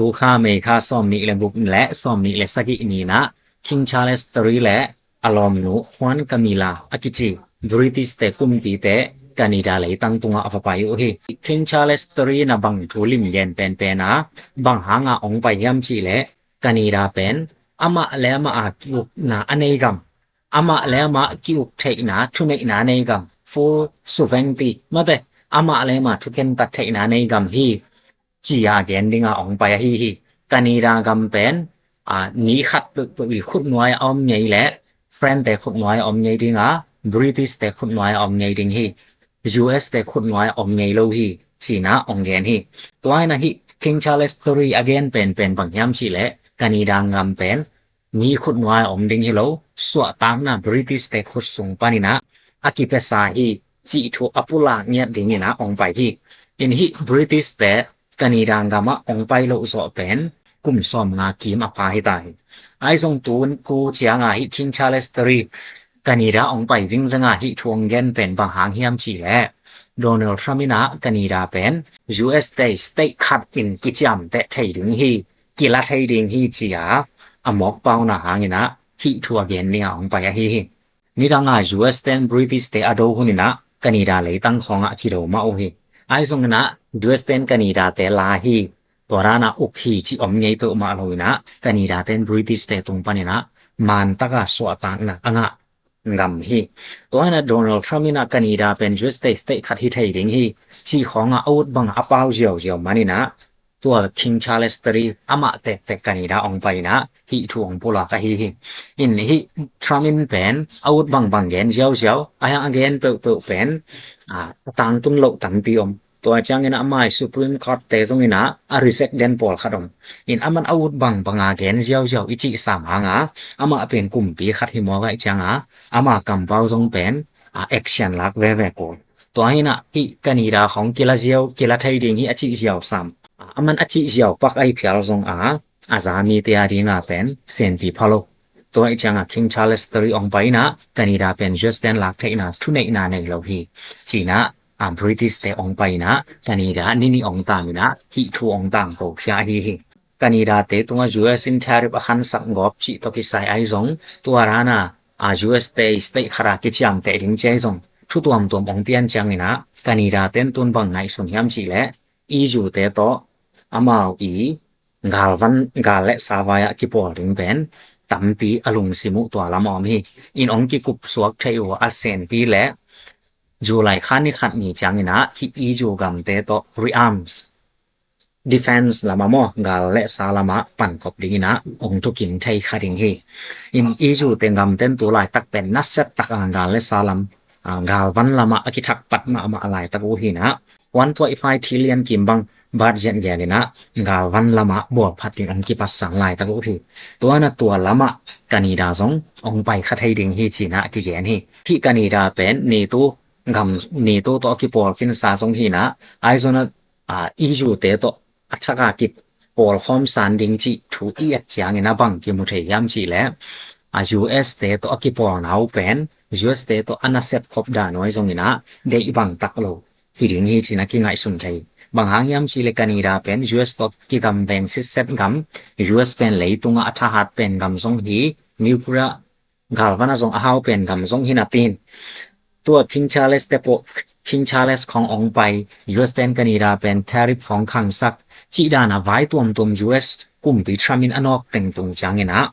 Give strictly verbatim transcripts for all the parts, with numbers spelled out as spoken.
Tukha May kha sawmnih le guk le sawmnih le sagih ni-in ah King Charles three le a lawmnu Queen Camilla a kici British-te kumpite Canada leitang tungah a va pai uh hi. King Charles three in ah bang thu lim gen penpen a, bang hanga hong pai hiam cih leh, Canada pen amah le amah a ki-ukna a nei gam, amah le amah ki-uk theihna, thuneihna a nei gam, full sovereignty, mate, amah le amah thukhentat theihna a nei gam hi, ci-a gen dinga hong pai ahi hi. Canada gam pen, a, mi khat peuhpeuh i khutnuai a om ngei le, France-te khutnuai a om ngei dinga, British-te khutnuai a om ngei ding hi. U S-te khutnuai a om ngei lo hi, ci-in ah hong gen hi. Tua hi-in ah hih King Charles three a gen penpen bang hiam cih leh, Canada gam pen mi khutnuai a om ding hi lo, suahtakna British-te khut sung panin ah a kipiasa hi, cih thu a pulak ngiat dingin ah hong pai hi. In hih British-te Canada gamah hong pai loh zawh pen kum sawmnga kim a pha hi ta hi. Ahi zong tu, tu cianga hih King Charles three Canada hong pai vingvenga hih thu hong gen pen bang hang hiam cih leh, Donald Trump in ah Canada pen U S-te state khat in kiciamteh thei ding hi, kila thei ding hi, ci-a a mawkpauna hangin ah hih thu a gen dinga hong pai ahi hi. Nidanga U S-ten British-te a do hunin ah Canada leitang khawngah kido mah uh hi. Ahi zongin ah U S-ten Canada-te la hi, tua dan ah uk hi cih om ngei peuhmah loin ah Canada-ten British-te tung panin ah mantaka suahtakna a ngah gam hi. Tua hi-in ah Donald Trump in ah Canada pen U S-te state khat hi thei ding hi, cih khawngah a ut bangah a pau ziauziau manin ah tua King Charles three amah tektek Canada hong pai-in ah hih thu hong pulak ahi hi. In hih Trump in pen a ut bangbang gen ziauziau, a hiang a gen peuhpeuh pen, a, a tangtun loh tampi om. Tua ciangin ah amah i Supreme Court-te zongin ah a reject den pawlkhat om. In aman a ut bangbanga gen ziauziau i cih sam hanga, amah pen kumpi khat hi mawk ahih cianga, ama kampau zong pen, a, action lak veve kul. Tua hi-in ah hih Canada khawng kila ziau, kila thei ding hi a cih ziau sam, a, aman a cih ziau pak ahi phial zong a, a za mite a dinga pen senpi pha lo. Tua ahih cianga King Charles three hong pai-in ah Canada pen U S-ten lak theihna thuneihna nei lo hi, ci-in ah, a, British-te hong pai-in ah Canada ni nih hong tang in ah hih thu hong tangko khia ahi hi. Canada-te tungah U S in tariff a khansak gawp cih tawh kisai ahi zong, tua dan a, a, U S-te state khat a kiciamteh ding ci ahi zong, thu tuamtuam hong pian ciangin ah Canada-ten tun bang ngaihsun hiam cih leh, E U-te tawh amau i galvan, gal le sa vai-ah kipawl ding pen tampi a lungsim uh tua lamah om hi. In hong kikupsuak thei uh a senpi leh July kha ni khat ni ciangin ah hih E U gamte tawh rearms, defense lamah maw, gal le sa lamah pankop dingin ah hong thukim thei kha ding hi. In E U-te gamten tu laitak pen nasia taka gal le sa lam, a, galvan lamah a kithakpat mahmah a laitak uh hi-in ah, one point five trillion kim bang budget gelin ah galvan lamah bawlphat ding hong kipatsan laitak uh hi. Tua na tua lamah Canada zong hong pai kha thei ding hi, ci-in ah kigen hi. Hih Canada pen NATO gam, NATO tawh a kipawl kinsa zong hi-in ah, ahi zongin ah, a, E U-te tawh a thak a kipawlkhawm san ding cih thu i et ciangin a bang kimu thei hiam cih leh, a, U S-te tawh a kipawlna uh pen, U S-te tawh a nasep khop dan uh ahi zongin ah deih bang tak lo hi ding hi, ci-in ah kingaihsun thei. Bang hang hiam cih leh Canada pen U S tawh kigamveng sitset gam, U S pen leitungah a thahat pen gam zong hi, nuclear galvan ah zong a hau pen gam zong hi napi-in, tua King Charles-te pawh, King Charles khawng hong pai, U S-ten Canada pen tariff khawng khangsak cih dan a vai tuamtuam U S kumpi Trump in a nawk teng tung ciangin ah,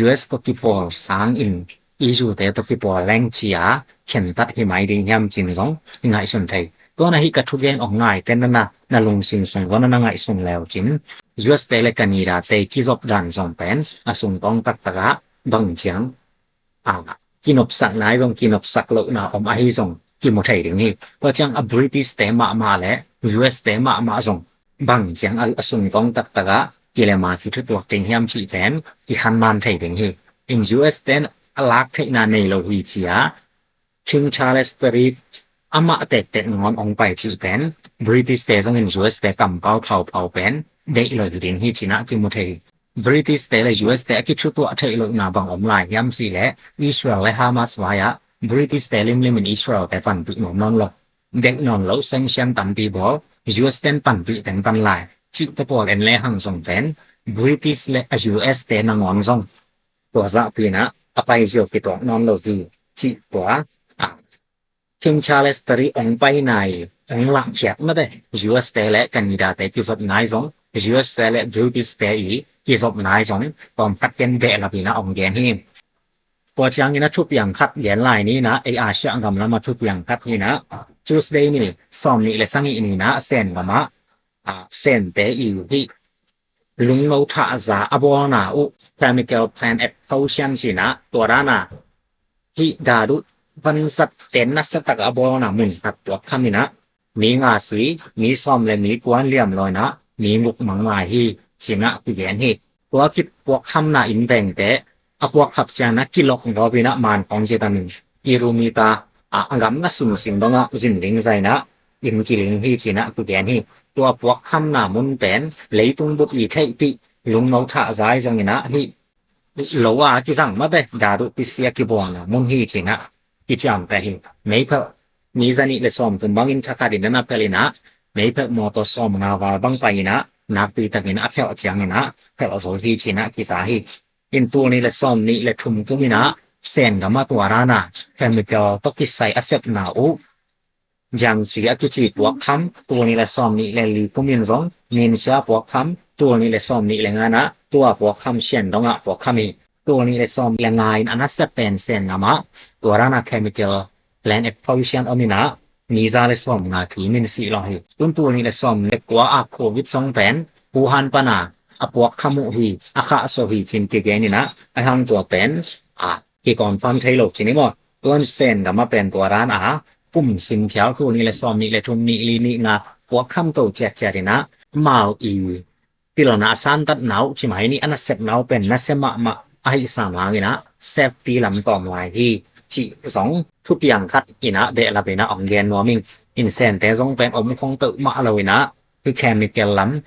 U S tawh kipawl sangin E U-te tawh kipawl leng ci-a khentat hi mai ding hiam, ci-in zong i ngaihsun thei. Tua na hih ka thugen hong ngaite na, na, na lungsim sung ua na, na ngaihsun le uh cin, U S-te le Canada-te kizop dan zong pen a sungtawng taktak ah bang ciang, a, kinopsakna ahi zong, kinopsak lohna om ahi zong kimu thei ding hi. Tua ciang a British-te mahmah le U S-te mahmah zong bang ciang a, a sungtawng taktak ah kilem a kithutuak ding hiam cih pen kikhanman thei ding hi. In U S-ten a lak theihna nei lo hi ci-a King Charles three amah tektek nangawn hong pai cih pen British-te zongin U S-te kampau phauphau pen deih lo hi ding hi, ci-in ah kimu thei hi. British-te le U S-te a kithutuak theih lohna bang om lai hiam cih leh, Israel le Hamas vai-ah British-te limlimin Israel-te panpih nuam nawn lo, deih nawn lo sanction tampi bawl, U S-ten panpih teng pan lai. cihte pawl en le hang zong pen British le a U S te nangawn zong tua zahpi inah a pai zio kituak nawn lo hi cih tua a King Charles three ong pai nai ong lahkhiat mate U S te le Canada te kizop nai zong U S te le British te i kizop nai zong tawm khat ken behlap inah ong gen hi. Tua ciangin a thupiang khat gen lai ni inah ei Asia gam lam a thupiang khat hi inah Tuesday ni sawm nih le sagih ni inah Sen gam ah a Sente i hih lungno thahza a bawlna uh chemical plant explosion ci inah tua dan a hih dadu vanzat ten nasatak a bawlna mun khat puak kham inah mi nga si, mi sawm le mi kua liam lo inah mi guk mang lai hi ci inah kigen hi. Tua kipuak khamna inn vengte a puak khap ciangin a kilok gawp inah man khawng zia tamin i rumita a gam na singsin dongah zin ding zai inah inn kiling hi ci inah kigen hi. Tua puak khamna mun pen leitung bup i theihpih lungno thahza i zong inah hih lo a kizang mate dadu pisia kibawlna mun hi ci inah kiciamteh hi. Meiphelh mi zanih le sawm tum bangin thakhat in a na phelh inah meiphelh mawtaw sawm nga val bang pai inah nakpi takin a phelh ciang inah phelh zo hi ci inah kiza hi. In tul nih le sawm nih le thum kum inah Sen gam a tua dan a chemical tawh kisai a sepna uh Jiangxi a kici puak kham, tul nih le sawm nih le li kum in zong Minsia puak kham, tul nih le sawm nih le nga inah tua puak kham Shandong ah puak kham hi. Tul nih le sawm le nga in a nasep pen Sen gam ah tua dan a chemical plant explosion om inah mi za le sawm nga kim in sih lo hi. Tun tul nih le sawm le kua a Covid zong pen Wuhan pan a a puak kham uh hi, a khahso hi ci in kigen inah a hang tua pen a kiconfirm thei lo ci ni maw? Tuan Sen gam a pen tua dan a kum sim phial tul nih le sawm nih le thum nih li nih nga puak kham to ciatciat inah amau i pilna a santatna uh ci mai ni, a nasepna uh pen nasia mahmah ahi sam hang inah safety lam tawm lai hi cih zong thupiang khat inah behlap inah ong gen nuam ing. In Sente zong pen om khong peuhmah lo inah hih chemical lam,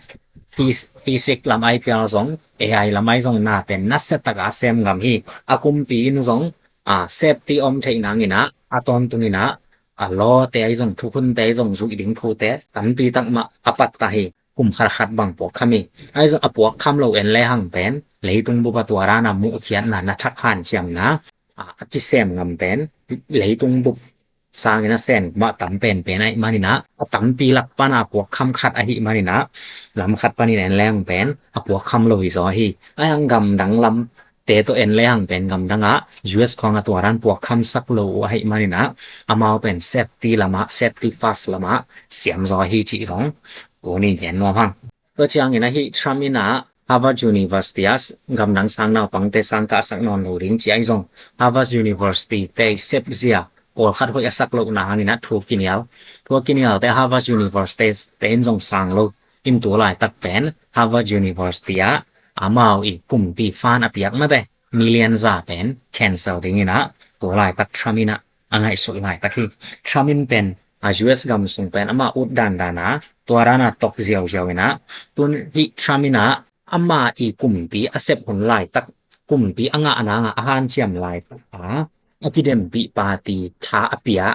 phys-, physics lam ai pial zong, A I lam ai zong na pen nasia tak a sem gam hi. A kumpi in zong a safety om theih nang inah a tawntung inah a lawte ai zong, thukhunte ai zong zuih ding thute tampi tak mah a patta hi. Kum khat khat bang puak kham hi. Ai zong a puak kham lo en le hang pen leitung bup a tua dan a muhkhiatna na thak hanciamna a, a kisem ngam pen leitung bup sangin a Sen gam ah tam penpen ahih man inah a tampi lak pan a puak kham khat ahih man inah lam khat panin en le hang pen a puak kham lo hi zaw hi. Ai hang gamdang lam te tawh en le hang pen gamdang ah U S khawng a tua dan puak kham sak lo uh ahih man inah amau pen safety lam ah, safety first lam ah siam zaw hi cih zong uni gen nuam hang. Tua ciangin a hih Trump inah Harvard University ah gamdang sang naupangte sang kahsak nawn lo ding ci ai zong Harvard University te i sepzia pawlkhat hoih a sak lohna hang inah thu kinial. Thu kinial te Harvard University te in zong sang lo in tu laitak pen Harvard University ah amau i kumpi fund a piak mate million za pen cancel ding inah tu laitak Trump inah a ngaihsut laitak hi. Trump in pen a U S gam sung pen amah ut dandan a tua dan a tawk ziauziau inah tun hih Trump inah ama i kumpi a sep hun laitak, kumpi a ngah nang a a hanciam laitak a a kidempih party tha a pia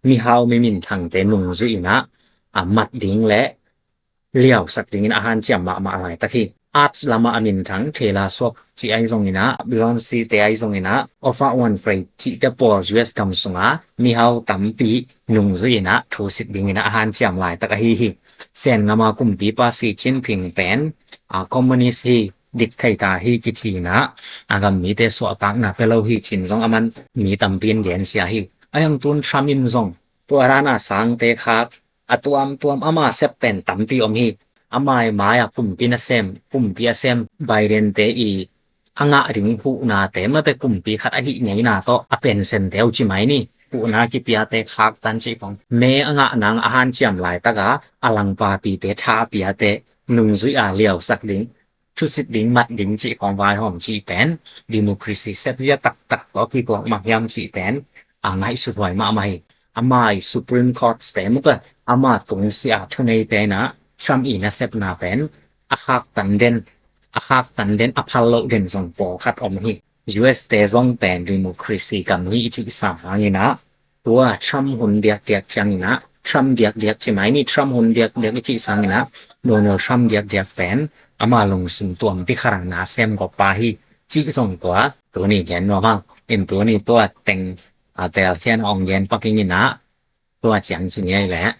mihau mi minthangte nungzui inah a mat ding le liausak dingin a hanciam mahmah laitak hi. Arts lamah a minthang Taylor Swift ci ai zong inah, Beyonce te ai zong inah, Oprah Winfrey cihte pawl U S gam sunga mihau tampi nungzui inah thusit ding inah a hanciam laitak ahi hi. Sen gam a kumpipa Xi Jinping pen a communist hi, dictator hi kici inah a gam mite suahtakna pia lo hi cin zong a man mi tampi in gensia hi. A hang tun Trump in zong tua dan a sangte khak a tuamtuam ama sep pen tampi om hi. Amai mai a kumpi nasem, kumpi a sem Biden te i a ngah ding huhnate mate kumpi khat ahih ngeina tawh a pension te uh ci mai ni. Huhna kipiate khaktan cih khong me a ngah nang a hanciam laitak a a lang party te tha a piate nungzui a liausak ding thusit ding mat ding cih khong vaihawm cih pen democracy sep zia taktak tawh kituak mah hiam cih pen a ngaihsut huai mahmah hi. Ama i Supreme Court te mate ama tungsia thuneite inah Trump i nasepna pen a khaktan den, a khaktan den a phal loh den zong pawlkhat om hi. U S te zong pen democracy gam hi i cih sam hang inah tua Trump hun diakdiak ciang inah Trump diakdiak ci mai ni, Trump hun diakdiak i cih sangin ah Donald Trump diakdiak pen ama lungsim tuampi khat ah na sem gawp pa hi cih zong tua tuni gen nuam hang. In tuni tua teng a tel khian a ong gen pak ing in ah tua ciang ci ni ai leh